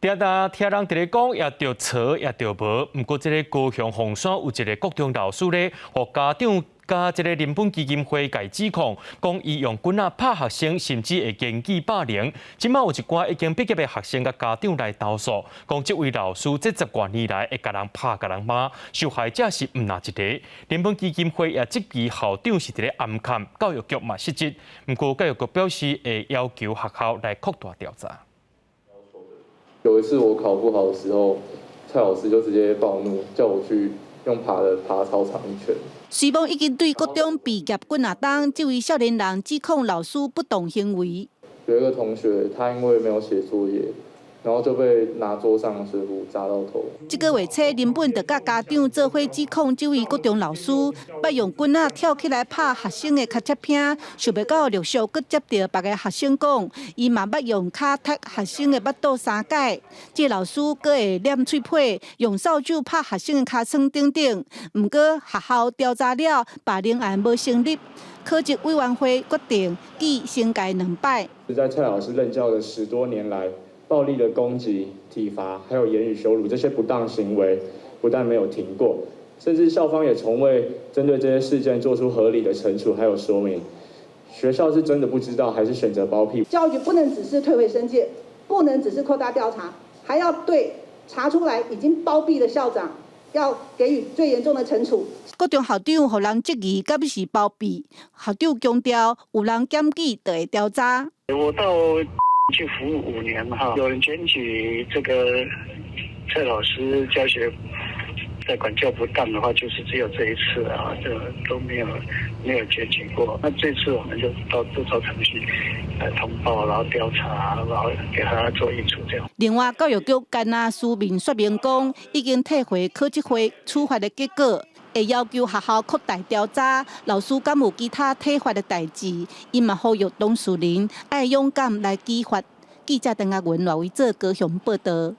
定定聽人佇咧講，也著錯也著無。毋過，這个高雄鳳山有一个國中老師咧，予家長佮這个林本基金會共指控，講伊用棍仔拍學生，甚至會言語霸凌。這馬有一寡已經畢業的學生佮家長來投訴，講這位老師這十外年來會共人拍、共人罵，受害者是毋若一个。林本基金會也質疑校長是佇咧掩崁，教育局嘛失職。毋過教育局表示會要求學校來擴大調查。有一次我考不好的時候，蔡老師就直接暴怒，叫我去用爬的爬操場一圈。雖罔已經對國中畢業幾若冬，這位少年人指控老師不當行為。有一個同學，他因為沒有寫作業，然後就被拿桌上的水壺砸到頭。這个月初，林本就佮家長做伙指控這位國中老師，捌用棍仔跳起來拍學生的尻脊骿，想袂到陸續閣接著別个學生講，伊嘛捌用跤踢學生的腹肚三擺。這老師閣會念喙皮，用掃帚拍學生的尻川等等。毋過學校調查了，罷凌案無成立，考績委員會決定記懲戒兩擺。在蔡老師任教的10多年來，暴力的攻擊、體罰，還有言語羞辱這些不當行為，不但沒有停過，甚至校方也從未針對這些事件做出合理的懲處還有說明。學校是真的不知道，還是選擇包庇？教育局不能只是退回申誡，不能只是擴大調查，還要對查出來已經包庇的校長，要給予最嚴重的懲處。國中校長予人質疑，敢是包庇？校長強調，有人檢舉就會調查。我到去服務5年哈，有人檢舉這個蔡老師教學在管教不當的話，就是只有這一次啊，這都沒有檢舉過。那這次我們就到都照程序來通報，然後調查，然後給他做議處這樣。另外，教育局干焦書面說明講，已經退回考績會處罰的結果，會要求學校擴大調查，老師敢有其他體罰的代誌，伊嘛呼籲當事人愛勇敢來舉發。記者鄧亞文、賴維做高雄報導。